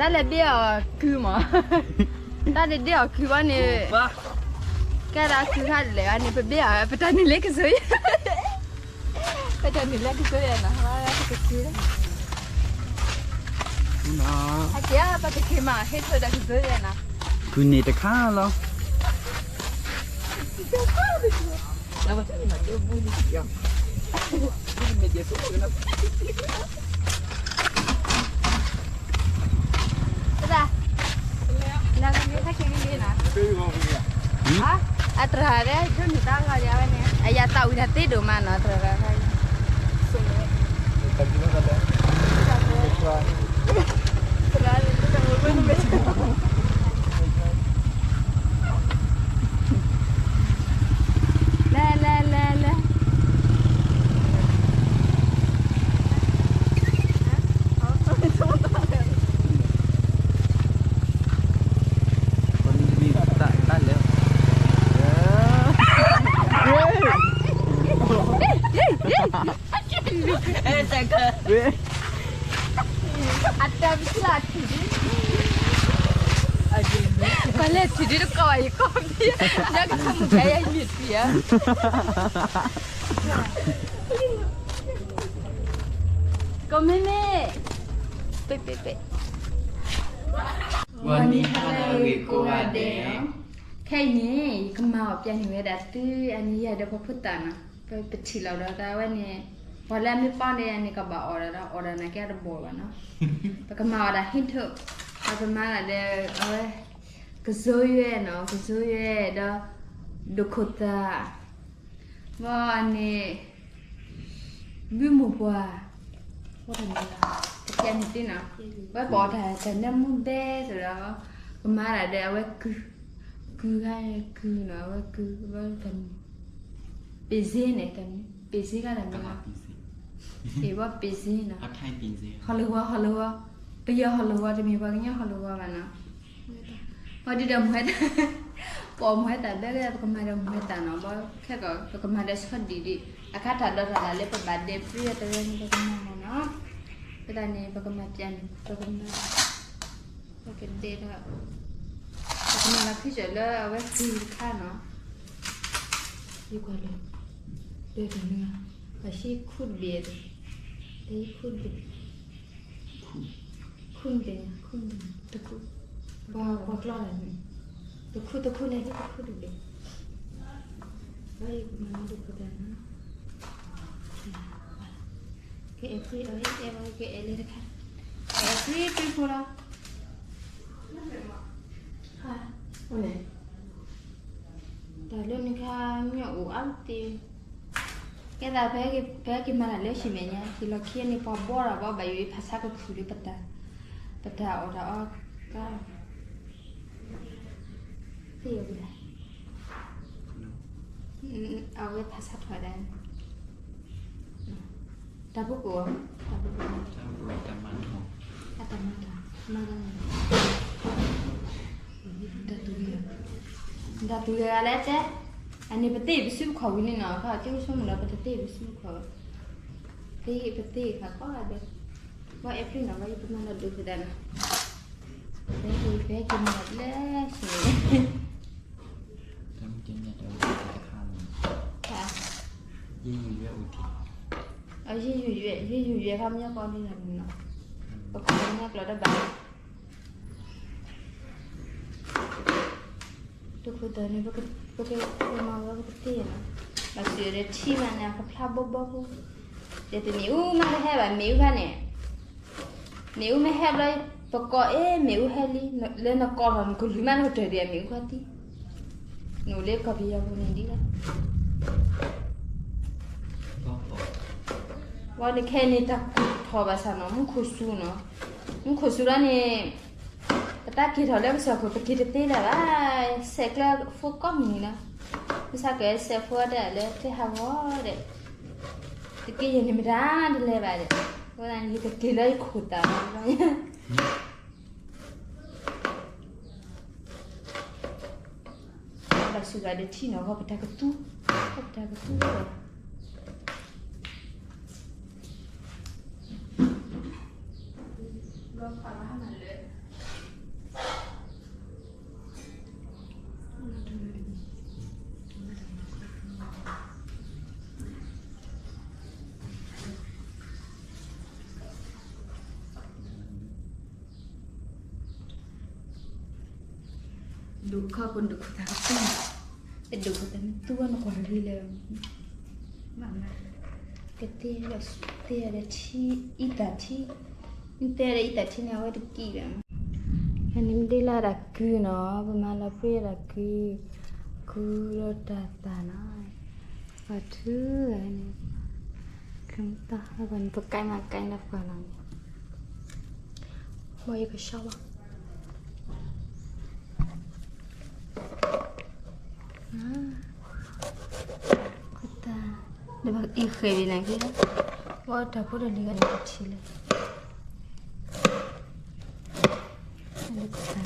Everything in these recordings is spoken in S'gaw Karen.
တၢ်လဲၤဘ့ၣ်အီၤကုမး, တၢ်လဲၤဘ့ၣ်အီၤကုဘၣ်န့ၣ်, ကဲဒၣ်ကုခါတလဲၤဘၣ်န့ၣ် ပဘ့ၣ်အီၤ ပတၢ်နုာ်လၢကစၢၤယဲၢ်, ပတၢ်နုာ်လၢကစၢၤယဲၢ်နီၤ, ပကက့ၤလၢ, အက့ၤ ပကက့ၤမး ဟ့ၣ်ထီၣ်ဒီးကစၢၤယဲၢ်နီၤ, ကုန့ၣ်တခါလီၤ. အတရၣ်ဒဲ ဒိၣ်န့ၢ်တၢ်ဂီၤယၤဝဲန့ၣ် အယၤသးဝံၤတၢ်သ့ဒိၣ်မးနီၤ တရၣ်ဒဲ, လဲၤ လဲၤ လဲၤ လဲၤ တၢ်လဲၤ, အတၢ်ပျၢ်ထံၣ်ဒ်, ကလဲၤထံၣ်ဒ်တကိးဘၣ် ယကိးဖံ, လၢကဆိကမိၣ်ကဲယၤယမ့ၢ်ထံၣ်ဧါ, ကိးမ့ၢ်မ့ၢ်, ပ့ၣ်ပ့ၣ်ပ့ၣ်, ဂီၤနံၤဟါလၢအဂ့ၤကိးဂၤဒဲး, ခဲအံၤန့ၣ် ယကမၤအီၣ်ပျဲန့ၢ်ဝဲဒၣ်သု အန့ၣ်ယၤဒီးပှၤဖိသၣ်နီၤ, ပထံၣ်လီၤဒီးတၢ်ဝဲန့ၣ်, ပှၤလၢအမ့ၢ်ပာ်ဒဲးန့ၣ် ကဘၣ်အီၣ်ဒီး အီၣ်ဒီးနာ်က့တဘီၣ်ဘၣ်နီၤ, ပကမၤအီၣ်ဒၣ်ဟံၣ်ထၢၣ်, ပကမၤဒၣ်ဒီး အဝဲ, ကစိယွဲနီၤ, ကစိယွဲဒီး, ဒိၣ်ခိၣ်သၣ် ဘၣ်န့ၣ်, ဘုမိၢ်ပှၢ်, ဝဲတမံၤလီၤ, ကပျဲန့ၢ်သ့နီၤ, ဝဲပအီၣ်တၢ်တၢ်နၢမူဘဲစိဒီး, ကမၤဒၣ်ဒီးအဝဲကု, ကုခါန့ၣ်ကုနီၤ, အဝဲကု, ဝဲတမံၤ, ပ့ၤစ့န့ၣ်တမံၤ, ပ့ၤစ့ခါတမံၤလီၤ, အ့ၣ် ဝဲပ့ၤစ့နီၤ, ဟီၣ်လဝီ ဟီၣ်လဝီ, ပယီၤဟီၣ်လဝီတမ့ၢ်ပှၤကညီဟီၣ်လဝီဘၣ်နီၤ ဝဲဒုဒီးမုၢ်ဝဲတၢ်, ပအီၣ်မုၢ်ဝဲတၢ်ဘဲကဲ ပကမၤဒီးမုၢ်ဝဲတၢ်နီၤ, ဘၣ်ခဲကီး ပကမၤဒီးဆီဒံၣ်ဒံး, အခါတၢ်ဒီးတၢ်လၢပဘၣ်ဒဲးပြံအတဝဲန့ၣ် ပကမၤမးနီၤ, ဝဲဒၣ်န့ၣ် ပကမၤပျဲန့ၣ် ပကမၤ, ပကဒဲးဒီး, ပကမၤလီၤခံစၢၤလၢအဝဲကုတခါနီၤ, ယကွၢ်လၢ, ဒီးတမ့ၢ်, ပှၤဟံးခူၣ်တဘ့ၣ်, တဟံးခူၣ်တဘ့ၣ် ခူၣ်တဘ့ၣ်, ခူၣ်တဘ့ၣ်, တခူၣ်, ပှၤကျီၢ်လၢန့ၣ်, တခူၣ်တခူၣ်န့ၣ် ဟံးတခူၣ်တဘ့ၣ်, ဘၣ်ယကမၤဒိၣ်ခိၣ်သၣ်နီၤ, ကအဲၣ်ခွံအီၤ အဲၣ်အီၤ ကအဲၣ်လၢတခါ, အဲၣ်ခွံခွံဖိလီၤ, တၢ်လၢနခါ မ့ၢ်အိၣ်အါတ့ၢ်, ကဲသး ပဟဲက့ၤမၤတၢ်လၢဟံၣ်မဲာ်ညါ ဟံၣ်လီၢ်ခံန့ၣ် ပှၤဘှီတၢ်ဘၣ် ဘၣ်ယိၣ်အံၤ ဖးဆါကခုၣ်လၢပတၢ်, ပတၢ်အီၣ်တၢ်အီ, သ့ၣ်ဝဲ, အဝဲဖးဆါထီၣ်ဒၣ် တၢ်ပူၤကိၣ်, တၢ်ပူၤကိၣ်, အတၢ်မၤတၢ်, မၤတၢ်န့ၣ်, တၢ်သူၣ်ဂ့ၤဂၤလဲၣ်တဲ, အန့ၣ်ပသ့ၣ်ပစုပခီၣ်ဝံၤန့ၣ်နီၤ ခါက့ၤဆိကမိၣ်ဒီး ပတသ့ၣ်ပစုပခီၣ်, သ့ၣ်ပသ့ၣ်ခါကိးဂၤဒဲး, ဘၣ်အဲၣ်ဖျ့နီၤ ဘၣ်ယပမၤလီၤဒိၣ်ကဒါနီၤ, ပဟဲက့ၤမၤလၢဟံၣ်န့ၣ် တၢ်မ့ၢ်တန့ၣ်တၢ်အိၣ်တခါလီၤ, ယယုၢ်ယွဲအိၣ်တ့ၢ်, ယယုၢ်ယွဲ ယယုၢ်ယွဲခါမညီကီၢ်လံလီၤနီၤ, ပခိၣ်ပညီကျိာ်တဘၣ်, တခိၣ်သၣ်န့ၣ် ပကမၤဝဲပကသ့ၣ်နီၤ, ဘၣ်စၢၤဒီးထံမးန့ၣ် အကဖျါဘီဘီဖိ, ဒီးတနံၤအူမးတဟဲဘၣ် မ့ၣ်အူခါန့ၣ် မ့ၣ်အူမ့ၢ်ဟဲဘျီ ပကိးအ့ၣ် မ့ၣ်အူဟဲလံ, လၢနကိးထီၣ်နကလုၢ်မး နကတၢၢ်ဒံးအမ့ၣ်အူခီၣ်သံ, နအိၣ်လၢကီၢ်ပယီၤပူၤန့ၣ်ဒ်လဲၣ်, ဝဲန့ၣ်ခဲအံၤန့ၣ် တၢ်ကူၣ်ထီၣ်ဘၣ်ဆၣ်နီၤ မူခိၣ်စူၤနီၤ, မူခိၣ်စူၤလီၤန့ၣ် ပတၢ်က့ၤထီၣ်လၢကစၢၢ်ခိၣ် ပက့ၤတသ့လၢၤဘၣ်, ဆဲးကျၢဖိကိးမုၢ်နံၤလီၤ, မ့ၢ်ဆါကဲဆဲးဖိဒၣ်လၢသ့ၣ်ဟးဂီၤဒီး, တက့ၢ်ယဲၢ်န့ၣ်မတၤတလဲၤဘၣ်ဒီး, အဃိသတးန့ၣ် ယကက့ၤလၢယခိၣ်သၣ်လီၤ, ဘၣ်စူၤဂၤဒီးထံနီၤ ဂီၤပတၢ်ကသူ, ဂီၤပတၢ်ကသူလီၤ, ဂီၤဖးဘၣ်ဟါမၢ်လၢ ဒိၣ်ခီၣ်ဖိဒိၣ်ခိၣ်သးကပူၤ, တဒိၣ်ခိၣ်သးမ့ၢ်သူဝဲနကွၢ်တဂ့ၤလၢၤ, မ့ၢ်မ့ၢ်, ကတဲဒီးတဲဒီးထံ, အံသၣ်ထံ, တဲဒီးအံသၣ်ထံန့ၣ် အဝဲတကံၣ်ဘၣ်. ဖဲန့ၣ်မ့ၢ်ဒ့လၢတၢ်ကုၢ်နီၤ, ပမၤလီၤပြံတၢ်ကုၢ်, ကုၢ်ဒီးတၢ်သၣ်နီၤ, ပှၤထုဂၤန့ၣ်, ပကဲမၤကဲလၢပှၤလီၤန့ၣ်, ဘၣ်ယကဆှီဘၣ် တၢ်, ဒီးဘၣ်အံၤဃဲၤဒံးနၤက့လီၤ, ဘၣ်တၢ်ဖိတၢ်လံၤဂၤန့ၣ်တထံၣ်လၢၤ, လၢကစၢ်,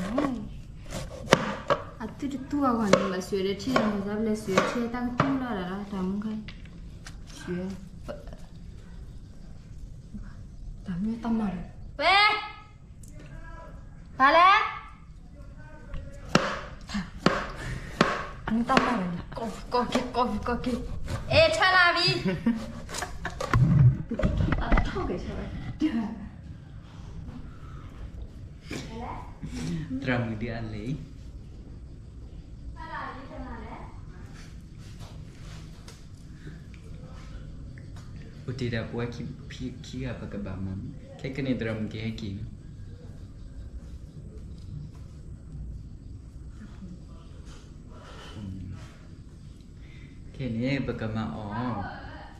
အသုတသူအဂီၢ်န့ၣ် ဘၣ်စံးဝဲဒၣ်ထံၣ်လီၤ မၤသးဘျဲၣ်စံးဝဲထံၣ်တၢ်ကသူလီၤဒၣ်လီၤ တၢ်မူခါ, စံးဝဲ, တၢ်မူတၢ်မၤလီၤ, ဝဲ ဖဲလဲၣ်, အမ့ၢ်တၢ်မၤလီၤ, ကီၢ်က့ၤ ကီၢ်က့ၤ ကီၢ်က့ၤ, အဲ ထွဲလာပြီ, အထီၣ်က့ၤဆၢဝဲ, သရၣ်မုၣ်ဒ်အလံာ် အိၣ်တ့ၢ်ဒီးပဝဲခံဂၤပကဘၣ်မၤ, ခဲကနံၣ်သရၣ်မုၣ်ကဟဲက့ၤ, ခဲန့ၣ် ပကမၤ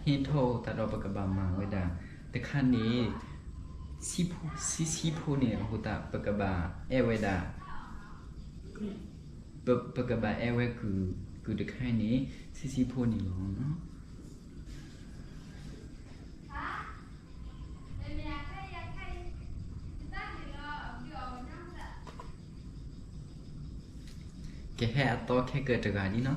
အီၤ, ဟ့ၣ်ထီၣ်သးဒီးပကဘၣ်မၤဝဲဒၣ်, တခါန့ၣ်, ဆံဆံဖိန့ၣ် အဃိသတး ပကဘၣ်အဲၣ်ဝဲဒၣ်, ပကဘၣ်အဲၣ်ဝဲကုၢ်, ကုၢ်တခါန့ၣ် ဆံဆံဖိန့ၣ်လီၤ. ကဟဲအသီခဲကတဂၤဒ်နီၤ,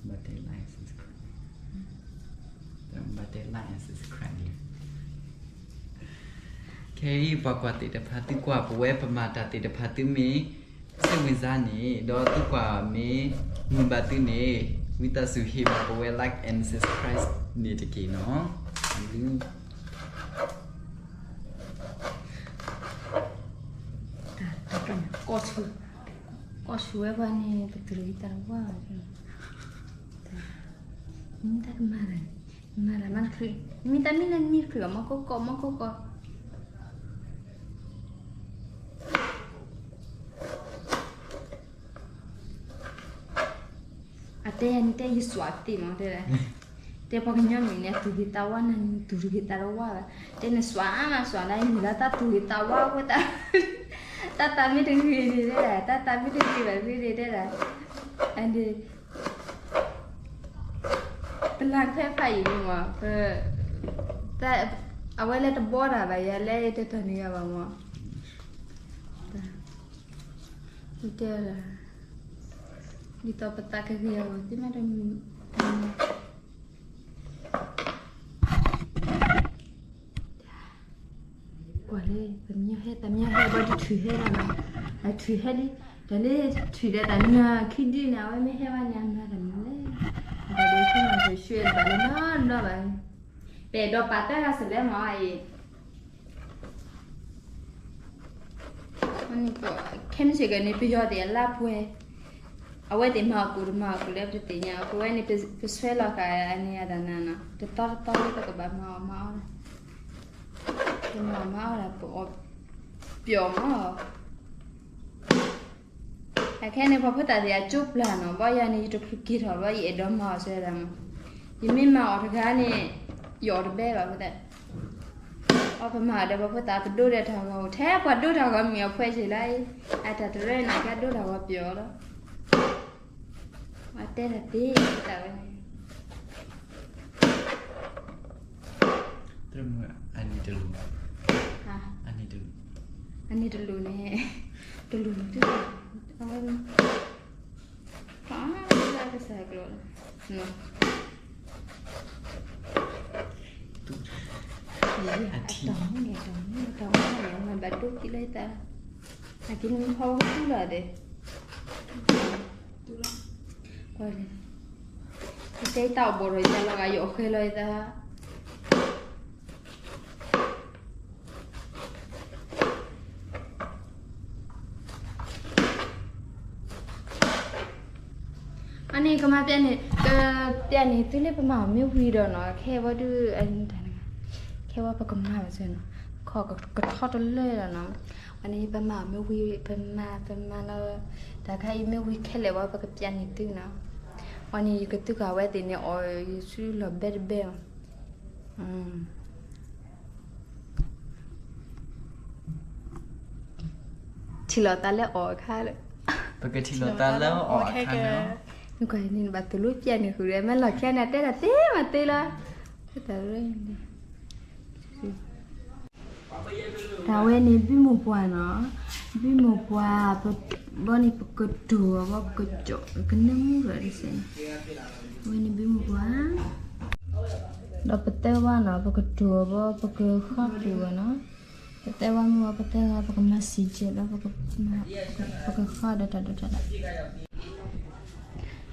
ဘၣ်တဲ like and subscribe, ဘၣ်တဲ like and subscribe န့ၣ်, ခဲအံၤပှၤကွၢ်သ့ၣ်တဖၣ် သုကွၢ်ပဝဲပမၤတၢ်သ့ၣ်တဖၣ် သုမ့ၢ်စိတ်ဝင်စားန့ၣ် ဒီးသုကွၢ်မ့ၢ်မုာ်ဘၣ်သုန့ၣ် ဝံသးစူၤဟ့ၣ်ဘၣ်ပဝဲ like and subscribe န့ၣ်တက့ၢ်နီၤ. ကီၢ်ဆူၣ်ဝဲပှၤန့ၣ် ပတရံးတၢ်ဝါ, မ့ၢ်တၢ်ကမၤတၢ်, မၤတၢ်မၤတချုး, မ့ၢ်တၢ်မ့ၢ်လၢမ့ၢ်တချုးဘၣ် မီၢ်ကိၢ်ကိၢ် မီၢ်ကိၢ်ကိၢ် အတဲယၤန့ၣ်တဲယစွးသ့မး တဲ, တဲပှၤကညီမ့ၢ်န့ၣ် အသူၣ်က့ၤသးဝါ နသူၣ်တဂ့ၤသးတဝါဘၣ်, တဲနစွးအါမး စွးဒၣ်ယမုၢ်လၢ် တၢ်သူၣ်က့ၤသးဝါအဃိသတး, တၢ်သးမ့ၢ်တဂ့ၤန့ၣ်တဲဒၣ်, တၢ်သးမ့ၢ်တဂ့ၤဘၣ်ဂ့ၤန့ၣ်တဲဒၣ်, အဒ့ ပလၢ်ခွဲးဖးယံာ်မး, အဝဲလၢတဘီတၢ်ဘၣ် ယၤလၢတတီၢ်န့ၢ်ယၤဘၣ်မး, တဲဒၣ်, ဒ်သိးပသးကဂ့ၤအဂီၢ် သ့ၣ်မးတမံၤ ကွၢ်လၢ ပမ့ၢ်ဟဲ တမ့ၢ်ဟဲဘၣ်ဒ်ထုးဟဲဒၣ်လီၤ, အထုးဟဲလံ, တၢ်လၢထုးဒီးတၢ်နၢ်ခံဒုန့ၣ် အဝဲမ့ၢ်ဟဲဘၣ်န့ၣ် အမၤတၢ်မနုၤလဲၣ်, အတၢ်ဒုးဆိကမိၣ်ဆိၣ်ယဲၢ်တဘၣ်လၢနီတဘျီဘၣ်, ပအဲၣ်ဒိးပာ်တၢ်ဂၤစလဲမးအံၤ ခဲမုၢ်ဆ့ၣ်ကီးန့ၣ် ပယီၤသ့ၣ်အလါပှဲၤ, အဝဲသ့ၣ်မၤအီၣ်ကိၣ်တမၤအီၣ်ကိၣ်လၢပတသ့ၣ်ညါ, ပဝဲန့ၣ် ပဆွဲလီၤဃာ်အန့ၣ်အတၢ်နၤနီၤ, တသီတသီလၢပကဘၣ်မၤအီၣ်မၤအီၣ်, ပမၤအီၣ်မၤအီၣ်ဒၣ် ပအီၣ်ပျီမး အခဲန့ၣ် ပှၤဖိသၣ်သ့ၣ်အကၠိပျၢ်နီၤ, ဘၣ်ယၤန့ၣ် ယတချုးက့ၤထီၣ်ဘၣ် ယအဲၣ်ဒိးမၤအီၣ်စဲဒၣ်မး, ယမ့ၢ်မၤအီၣ်တဂၤန့ၣ် ယအီၣ်တဘဲဘၣ်ဖိသၣ်, အီၣ်ပမၤအီၣ်ဒီးပှၤဖိသၣ် ပဒိၣ်ဒီးတၢ်ဂီၤအိၣ် ထဲပှၤဒိၣ်တၢ်ဂီၤမ့ၢ်အဖှဲးဆ့လၢအံၤ, အတၢ်တရၢန့ၣ် ကဒိၣ်တၢ်ဂီၤပျီလီၤ, အတဲတၢ်သ့ဖိသၣ်ဝဲန့ၣ် တရၢမုၢ် အနံၤတလူၤ, အနံၤတလူၤ, အနံၤတလူၤန့ၣ်, တလူၤန့ၣ်, အဝဲ, အကစၢ်ကျိၤ, အထံ, အတၢ်မူန့ၣ် အတၢ်မူန့ၣ် အတၢ်မူန့ၣ် အမၤဘၣ်ဒိခံလၢယသး, အက့ၤနမ့ၢ်ဖီဝဲကတူၢ်လီၤသ့ၣ် ကွၢ်လံ, ယတဲတၢ်အိၣ်ဘီၣ်ဒီးယသးလီၤဂာ် ယအီၣ်ဃဲလီၤယသး, န့ၣ်ကမၤပျဲန့ၣ် ကပျဲန့ၣ် သုလၢပမၤအီၤမ့ၢ်ဝံၤဒီးနီၤ ခဲအံၤဝဲဒုး ခဲအံၤဝဲပကမၤဘၣ်စၢၤနီၤ ခီၣ်ကထီၣ်တလၢဒီးနီၤ ဝဲန့ၣ်ပမၤအီၤမ့ၢ်ဝံၤ ပမၤ ပမၤလီၤ တၢ်ခါအံၤမ့ၢ်ဝံၤခဲလၢာ်ဝဲ ပကပျဲန့ၢ်သုနီၤ ဝဲန့ၣ်ယကသုကၤဝဲသ့ၣ်န့ၣ် အီၣ်ယစုလီၤဘဲတဘဲအီၤ ထံၣ်လိာ်သးလၢအီၣ်အခါလၢ ပကထံၣ်လိာ်သးလၢအီၣ်အခါန့ၣ်လီၤ နကွၢ်န့ၣ် နဘၣ်သိၣ်လိပျဲန့ၣ်ဃုာ်ဒီး မ့ၢ်လီၢ်ခံန့ၣ် တဲဒၣ်သ့မးသ့လီၤ တၢ်ဝဲန့ၣ် ဘုမိၢ်ပှၢ်နီၤ ဘုမိၢ်ပှၢ် ဘီန့ၣ် ပကတိၤအီၤဘီ ပကကၠီၣ် ကနၢမူဒီးတစဲးန့ၣ် အဝဲန့ၣ်ဘုမိၢ်ပှၢ် ဒီးပတဲဝါနီၤ ပကတိၤအီၤဘီ ပကဃီဃုာ်အီၤနီၤ ပတဲဝါမ့ၢ်ဝဲ ပတဲဝါ ပကမၤစံၣ်ကဲးဘီ ပကဃီဒီးတၢ်ဒိးတၢ်လၢ်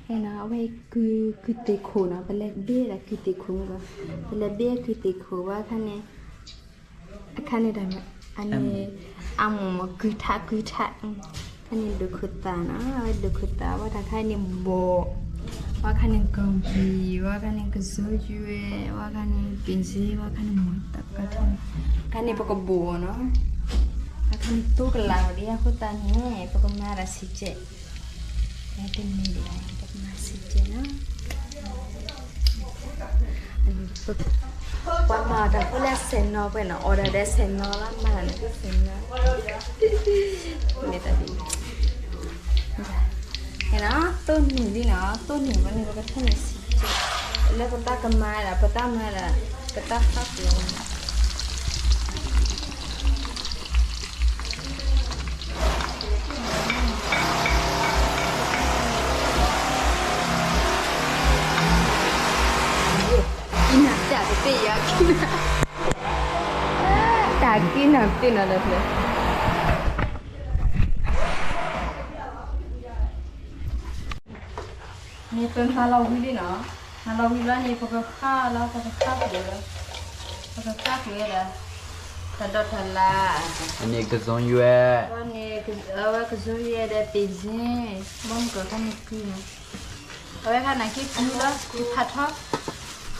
ဟဲနီၤ အဝဲကု ကုသ့ၣ်ခိၣ်နီၤ ပလဲၤဘ့ဒီးကုသ့ၣ်ခိၣ်မ့ၢ်ဘီ ပလဲၤဘ့ကုသ့ၣ်ခိၣ်ဝဲအခါန့ၣ် အခါန့ၣ်တၢ်န့ၣ် အန့ၣ် အမိၢ်မ့ၢ်ကုထးကုထး ခါန့ၣ်ဒိၣ်ခိၣ်သၣ်နီၤ အဝဲဒိၣ်ခိၣ်သၣ် ဝဲတၢ်ခါန့ၣ်ဘီၣ် ဝဲခါန့ၣ်ကီၢ်ပံၤ ဝဲခါန့ၣ်ကစိယွဲ ဝဲခါန့ၣ် ပ့ၢ်စ့ ဝဲခါန့ၣ်မီၢ်တၢ်ကထီ ခါန့ၣ်ပကဘိၣ်အီၤနီၤ အခါန့ၣ်သိကလးအီၤဒ်အဃိသတးန့ၣ် ပကမၤဒၣ်စံၣ်ကဲး တမံၤဒံး ပကမၤစံၣ်ကဲးနီၤ ပှၤမၤတၢ်ဖိလၢအဆဲးနီၤပှဲၤနီၤ အီၣ်ဒၣ်ဒီးဆဲးနီၤလီၤ မၤတၢ်န့ၣ်ကဆဲးနီၤ မ့ၢ်တၢ်ဒ် ဟဲနီၤ သိနုာ်လံနီၤ သိနုာ်ဘီန့ၣ် ပကထၢနုာ်စံၣ်ကဲး လၢပတၢ်ကမၤဒၣ် ပတၢ်မၤဒၣ် ပတၢ်ဃၣ်ပူၤ ကံနၤတၢ်တသ့ၣ်ယၤ ကံနၤ တၢ်ကံနၤတသ့ၣ်နီၤဒီးဖျၢၣ် န့ၣ်ပမၤလီၤဝံၤလံနီၤ, မၤလီၤဝံၤဘျီန့ၣ် ပကဃၣ်လီၤ ပကဃၣ်ကျၢၤလီၤ, ပကဃၣ်ကျၢၤဒီး တၢ်ဒိးတၢ်လၢ်, အန့ၣ်ကစုံယွဲ, ဘီန့ၣ် အဝဲကစုံယွဲဒီး ပ့ၢ်စ့, ဘီမုၢ်ကီၢ်ခါန့ၣ်ကုနီၤ, အဝဲခါန့ၣ်က့ၤကုလီၤ ကဖးထီ,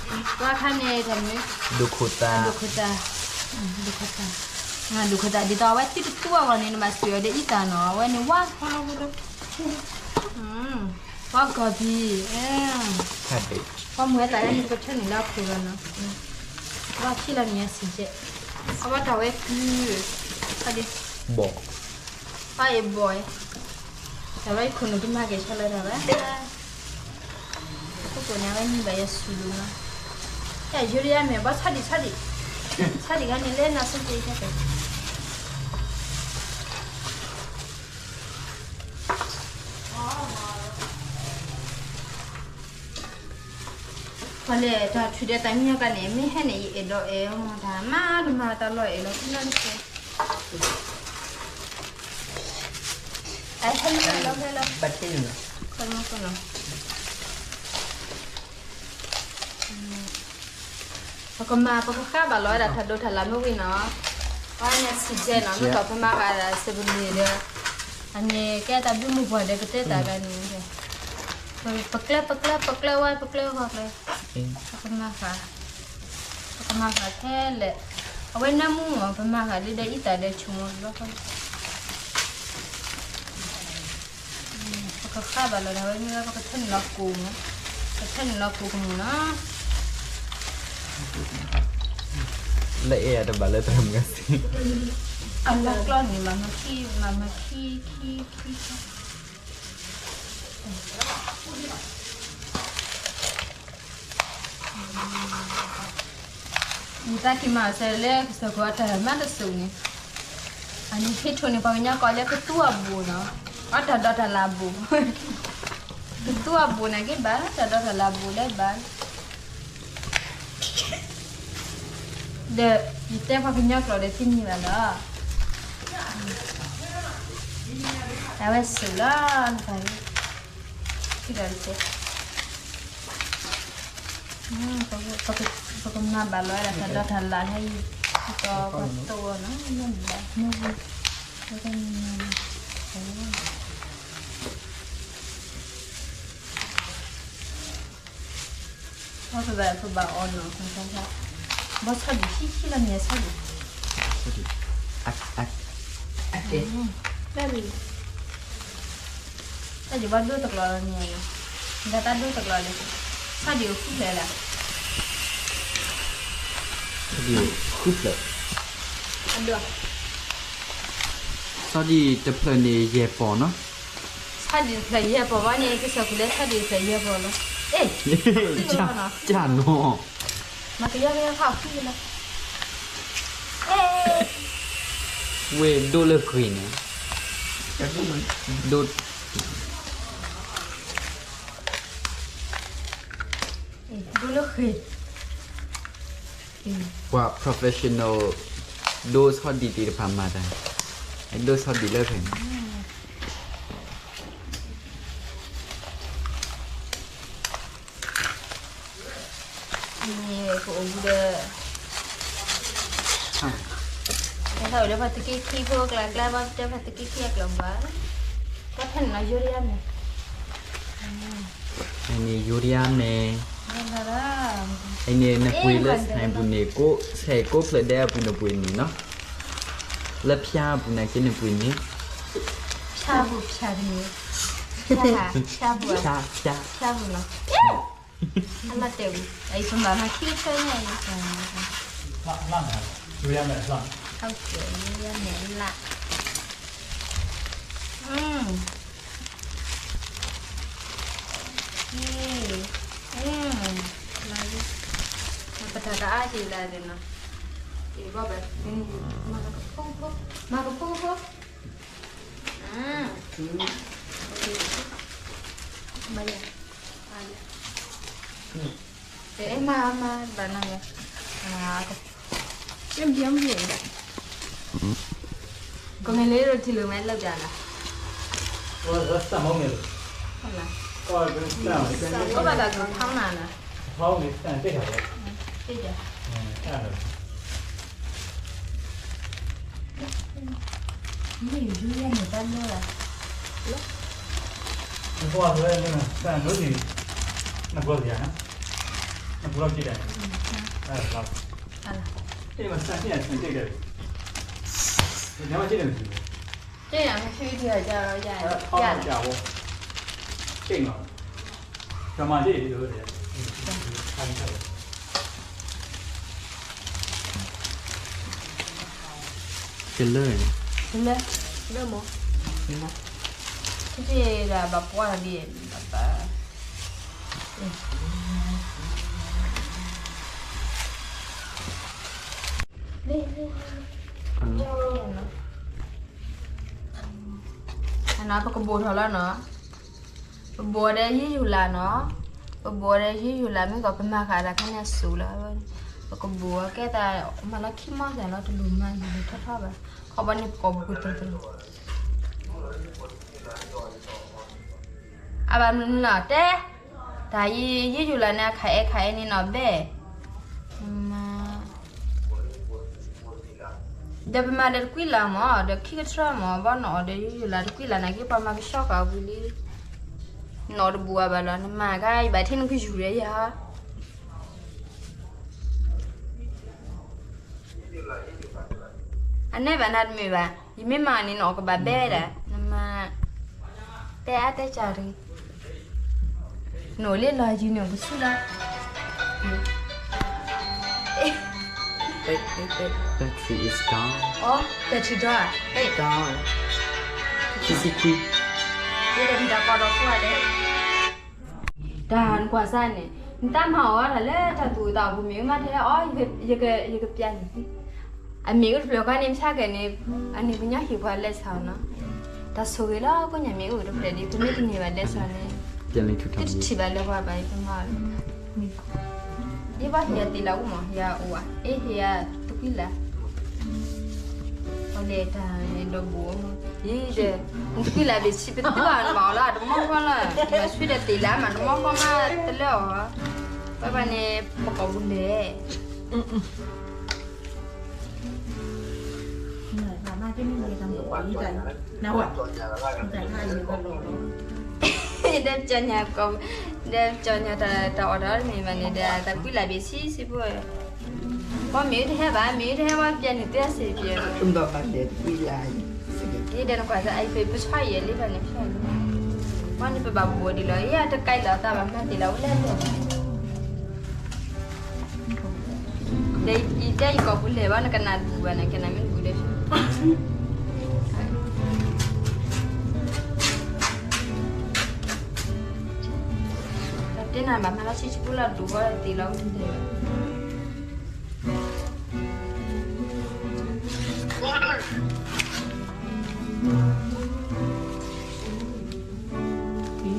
ဘီခါန့ၣ်တမ့ၢ် ဒိၣ်ခိၣ်သၣ်, ဒိၣ်ခိၣ်သၣ်, ဒိၣ်ခိၣ်သၣ်, ဒိၣ်ခိၣ်သၣ် ဒ်သိးအဝဲသံတတူၢ်အဂီၢ်န့ၣ် နဘၣ်စံၣ်အီၤဒီးအံသၣ်နီၤ, အဝဲန့ၣ်ဝါထီလီၤဖိဒိၣ် ပှၤကီၢ်ပံၤ, ပှၤမုၢ်ဝဲသးလၢန့ၣ် ပကထၢနုာ်လၢအခိၣ်လီၤနီၤ, ပှၤခံလီၤန့ၣ်အစံၣ်ကဲး, အဝဲတၢ်ဝဲကု, ဘီၣ်, ပှၤအံၤဘီၣ်, တၢ်ဝဲခိၣ်နူာ်တမၤက့ၤဆီလၢတၢ်ဝဲ, ခိၣ်ကိၣ်န့ၣ် အဝဲန့ၢ်ဘၣ်ယဲၢ်ဆူၣ်လီၤနီၤ, ယိၤလၢယမဲာ်ဘီဆါဒံးဆါဒံး, ဆါဒံးခါန့ၣ်လၢနၤဆိက့ၤခဲကဲ ပှၤလဲၤတၢ်ထုးဒီးတၢ်မံညီကါန့ၣ် မ့ၢ်ဟဲန့ၣ် ယအဲၣ်ဒိးအဲၣ်အီၤမး တၢ်မၤတမၤတၢ်လီၤအဲၣ်လီၤ ဖဲလၢတကဲ, အဲၣ်ဟဲလၢလီၤဖဲလၢ ဘၣ်ထံနုာ်လီၤ, ပကမၤ ပကဃၣ်ဘၣ်လီၤဝဲဒၣ် တၢ်ဒိးတၢ်လၢ်မ့ၢ်ဝံၤနီၤ, ပှၤန့ၣ်စံၣ်ကဲးနီၤ မ့ၢ်ကီၢ်ပမၤဃာ်ဒီးစပလ့ၤဒီး, အန့ၣ်ကဲတၢ်ဘုမုၢ်ပှၢ်ဒီးကတဲတၢ်ဂၤန့ၣ်, ပကျဲ ပကျဲ ပကျဲဝဲ ပကျဲဂီၢ်ကျဲ, ပကမၤဃာ်, ပကမၤဃာ်ခဲလၢာ်, အဝဲနၢမူမး ပမၤဃာ်လၢဒီးအံသၣ်ဒီးဆိကမိၣ်ဘျီဃီ ပကဃၣ်ဘၣ်လီၤဒၣ်ဝဲမ့ၢ်ဝဲ ပကထၢနုာ်လီၤကိၢ်မး, ပထၢနုာ်လီၤကိၢ်ကမူၣ်နီၤ, လၢအဲၣ်အတဘၣ်လၢတၢ်မုာ်စ့, အလီၢ်ကျီၢ်န့ၣ် မၤမၤခံ မၤမၤခံ ခံ ခံ နတၢ်ခံမၤစၢၤလၢကစၢၢ်ခိၣ်အတၢ်မၤတစိၢ်န့ၣ်, အန့ၣ်ဟ့ၣ်ထီၣ်န့ၣ် ပှၤကညီကိးလၢကသူအဘူးနီၤ, အတၢ်ဒိးတၢ်လၢ်ဘူး, ကသူအဘူးန့ၣ်က့ၤဘၣ် တၢ်ဒိးတၢ်လၢ်ဘူးလၢဘၣ်, ဒီးယတဲပှၤကညီကျိာ်ဒီးသ့န့ၢ်ဘၣ်လီၤ, တၢ်ဝဲစိၢ်လီၤ, နတၢ် ထံၣ်ဒီးတကဲ ပကမၤဘၣ်လီၤဝဲဒၣ်တၢ်ဒိးတၢ်လၢ်ဟဲအံၤ, ဒီးပှၤတိၢ်အီၤနီၤ မ့ၢ်ဘၣ် မ့ၢ်ဝံၤ လၢတၢ်မံၤမံၤ ပဘၣ် ပဘၣ်အီၣ်နီၤ, ဘီဆီဒံၣ်ခံခံလီၤန့ၣ် ဆီဒံၣ်, ဆီဒံၣ်, အကဲ, တၢ်ဒံးဘီဒိတကျိၤလီၤန့ၣ်, နတၢ်ဒိတကျိၤလံ, ဆီဒံၣ်အိၣ်ဃုဖျၢၣ်လီၤ, ဆီဒံၣ်အိၣ်ဃုဖျၢၣ်, ဆီဒံၣ်တဖျၢၣ်န့ၣ်ယဲၢ်ပီၢ်နီၤ, ဆီဒံၣ်တဖျၢၣ်ယဲၢ်ပီၢ်ဘၣ်န့ၣ် ကစၢ်ခူၣ်လၢဆီဒံၣ်တဖျၢၣ်ယဲၢ်ပီၢ်လီၤ, အဲၣ်, ကၢ်နီၤ, မၤကယီကယီခီၣ်ဃံလီၤ, ဝဲၢ်ဒိၣ်လၢဂ့ၤန့ၣ်, ဒိၣ်, ဒိၣ်လၢဂ့ၤ, ပှၤ professional ဒိၣ်ဆီဒံၣ်တဖၣ်မၤတၢ်, ဒိၣ်ဆီဒံၣ်လၢဖဲန့ၣ် န့ၣ် ပအိၣ်ဘူးဒီး, တၢ်အိၣ်ဒီးပှၤသုးက့ခံဖိကျါကျါ ဘၣ်တဲပှၤသုးက့ခံအကျိာ်ဘၣ်, တၢ်ဖဲန့ၣ်နီၤ ယိၤဒယါမဲာ်, န့ၣ်ယိၤဒယါမဲာ်, န့ၣ်နပှ့ၤလၢဆဲးပူၤန့ၣ် ဆဲးကိးဖျၢၣ်ဒဲးအပူၤနပှ့ၤန့ၣ်နီၤ, လၢဖၠါအပူၤန့ၣ်က့နပှ့ၤန့ၣ်, ဖၠါပူၤ ဖၠါတမံၤ, ဖၠါ, ဖၠါပူၤ, ဖၠါပူၤနီၤ အလီၤတဲာ်ဝံၤ အံၤပမၤမၤခံကထၢညါအံၤ, ယိၤဒယါမဲာ်လၢ, ပတၢ်ကအါက့ၤလၢဒ်နီၤ, မၤကဖိကဖိ, မၤကဖိကဖိ, မၤယၤ, တဲမၤမၤဘၣ်နီၤ, ကမ့ၢ်လၢထံလိာ်မဲလၢပျၢ်လၢ, ကဘၣ်တၢ်ကဖၣ်မၤနီၤ, တ့ၢ်ဒီး မ့ၢ်ယူၤယဲၢ်န့ၣ်တၢ်လၢ, နကွၢ်လၢ, နကွၢ်စရာ, နပူၤလီၤက့ၤဒီး, အဲၣ်မၤစၢ်က့ၤစံးတ့ၢ်ဒီး, နမ့ၢ်က့ၤဒီးမ့ၢ်, က့ၤယၤမ့ၢ်ဆူဒံးအီၤ, ယၤ, တမၤတ့ၢ်ဒီး, ကလၢာ်န့ၣ်, ကလၢာ်, ကလၢာ်မ့ၢ်, က့ၤဒၣ်ဘၣ်ပှၢ်ဒံး, ဘၣ်ပှၢ်, အနီၤပကဘိးထီၣ်လီၤနီၤ, ပဘိးဒီးယံၢ်ယူၤလၢ်နီၤ, ပဘိးဒီးယံၢ်ယူၤလၢ် မ့ၢ်ကီးပမၤဃာ်တၢ်ခါန့ၣ်အစူၤလီၤ, ပကဘိးကဲသး, မၤလီၤခံမီၢ်သးလီၤ တလူၤမၤယံၤထီၣ်ထီၣ်ဘၣ်, ခီဘီန့ၣ်ပကိးပူၤတရၢတရၢ အဘၣ်မနုၤလီၤတဲ, တၢ်ယံၢ်ယူၤလၢ်န့ၣ် အခါအဲၣ်ခါအဲၣ်န့ၣ်နီၤဘဲၣ်, ဒီးပမၤဒီးတကွံလၢ်မး ဒီးခံကထၢမး ဘၣ်နီၤအီၤဒီးယံၢ်ယူၤလၢ်တကွံလၢ်န့ၣ်က့ ပှၤမၤကဆှီဃာ်အပူၤလံ, နီၤတဘူးအဘၣ်လီၤ နမၤခါအံၤဘၣ်ထဲနကယူၤဒီးယၤ အနဲၣ်ဘၣ်နၤတမ့ၢ်ဘၣ်, ယမ့ၢ်မၤန့ၣ်နီၤ ကဘၣ်ဘဲဒၣ်, နမၤ, တဲအါတဲကၢ်တဂ့ၤ, နအိၣ်လၢလီၢ်ယံၤန့ၣ် ပဆူၣ်လီၤ, အ battery is gone, အ battery ဒီး, gone, ယကမံတၢ်ကီဒီးကွၢ်လဲၣ် တၢ်နကွၢ်စၢ်န့ၣ် နတၢ်မၤအီၣ်တၢ်လၢတၢ်သူၣ်အသးပူၤမ့ၢ်မးထဲအီၤ ယကပျၢ်န့ၣ်, အမ့ၢ်အိၣ်တဖျၢၣ်ခါန့ၣ် မဆါကဲန့ၣ်, အန့ၣ်ပညီဟ့ၣ်ပှၤလဲၤဆါနီၤ, တၢ်ဆိၣ်ဂ့ၤလီၤ ကိးညါမ့ၢ်အိၣ်တဖျၢၣ်ဒ် ပမ့ၢ်တန့ၢ်ဘၣ်လဲၤဆါန့ၣ်, တထံၣ်ဘၣ်လၢပှၤဘၣ် ယကမၤလီၤ, ယဘၣ်ဟ့ၣ်ယၤတ့ၢ်လၢအိၣ်မး ဟ့ၣ်ယၤအိၣ်ဧါ, အ့ ဟ့ၣ်ယၤတကွံလၢ် ပှၤလဲၤတၢ်န့ၣ်ဒီးဘူး, ယံၤဒီး, နတကွံလၢ်ဘ့ၣ်ဆံးပတဘၣ်နဘၣ်အီၤလၢတမီၢ်ဃီလၢ, မၤဆူဒီးတ့ၢ်လၢမးတမီၢ်ဃီမးတလၢအီၤ, ပှၤဘၣ်န့ၣ် ပကိာ်ပူၤလဲၣ်, နဝဲ, တၢ်ခါအံၤဘၣ်လီၤလီၤ ဒီးပကၠီညါကိး, ဒီးပကၠီညါတၢ်အီၣ်တၢ်အီတမ့ၢ်ဘၣ်န့ၣ်ဒီး တၢ်ကွံလၢ်ဘ့ၣ်ဆံဆံဖိ, ပှၤမ့ၢ်တဟဲဘၣ် မ့ၢ်တဟဲဝဲပျဲန့ၣ် တဲစ့ၢ်ပျဲ, ဒီးနကွၢ်အံၤ ပဆီယဲၢ်လံဘၣ်န့ၣ် ပဆီယဲၢ်လံ, ပှၤန့ၣ်ပဘၣ်ဘိးဒံးလီၤ, ယတကဲလီၤသးဘၣ် မၤတ့ၢ်လီၤဝဲလဲၣ်, ဒီးယတဲယကိာ်ပူၤလဲၣ်ဘၣ် နကနၣ်တပူၤဘၣ်န့ၣ် ကနၣ်မ့ၢ်တပူၤဒီး တဲနၤဘၣ်မၤလီၤဆံဆံဖိလီၤဒိၣ်ဃီတ့ၢ်လီၤဝဲတ့ၢ်, ဒီး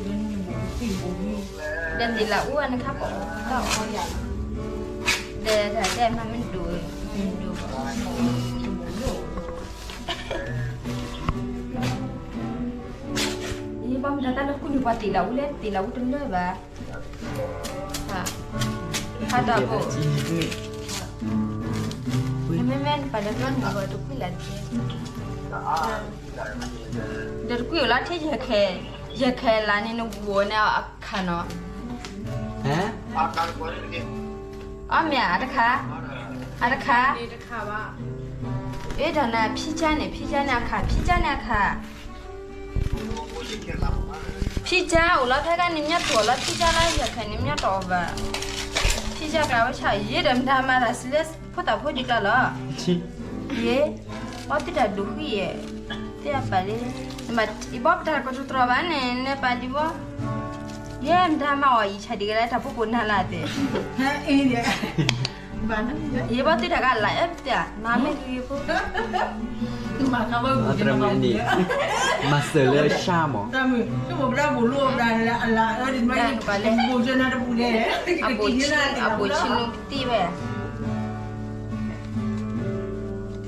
တ့ၢ်လၢအူအနခါပိာ်တၢ်အီယၤ, ဒီးတၢ်တဲမၤမ့ၢ်ဒိၣ်, မ့ၢ်ဒိၣ် ယဘၣ်မတၤတၢ်လၢကူန့ၣ် ပှၤတ့ၢ်လၢအူလဲၣ် တ့ၢ်လၢအူတလၢဘၣ်, ဖးတၢ်ဘိ, မ့မ့ၢ်ပှၤဒီးကျီန့ၣ် ပှၤတကွံလၢ်တက့ၢ်, ဒီးတကွံအိၣ်လၢထံယဲၢ်ခဲ, ယဲၢ်ခဲလၢန့ၣ် နဝိန့ၣ်အခါနီၤ, အီၣ်မ့ၢ်အတခါ, အတခါ, အ့ဒီးနဖံကၠါန့ၣ် ဖံကၠါန့ၣ်အခါ ဖံကၠါန့ၣ်အခါ ဖံကၠါအိၣ်လီၤဖဲကန့ၣ် မညီတိၢ်လီၤ ဖံကၠါလၢယဲၢ်ခဲန့ၣ် မညီတိၢ်အီၤဘၣ်, ဖံကၠါကျါဝဲဆၣ် ယဲဒီးမတၤမၤတၢ်စံးလၢဖိသၣ်ဖိဒံးကျါလီၤ, ယဲ, ဘီသ့ၣ်တၢ်ဒိၣ်ဃံယဲ, သ့ၣ်အပာ်လံ, ယဘီပတၢ်ကတိၤတြီၤဘၣ်န့ၣ် နပာ်လံဘီ, ယဲမတၤမၤအီၤအံၤဆၣ်ဒံးကလဲ တၢ်ဖိကိးနၤလၢအသ့ၣ် ယဘီသ့ၣ်တၢ်ကလၢအဲၣ်ပတၢ် မၤမ့ၢ်ဂ့ၤဖိ, မၤစၢၤလၢဆါမး, အဘိၣ်ဆံနူကတံၢ်ဝဲ,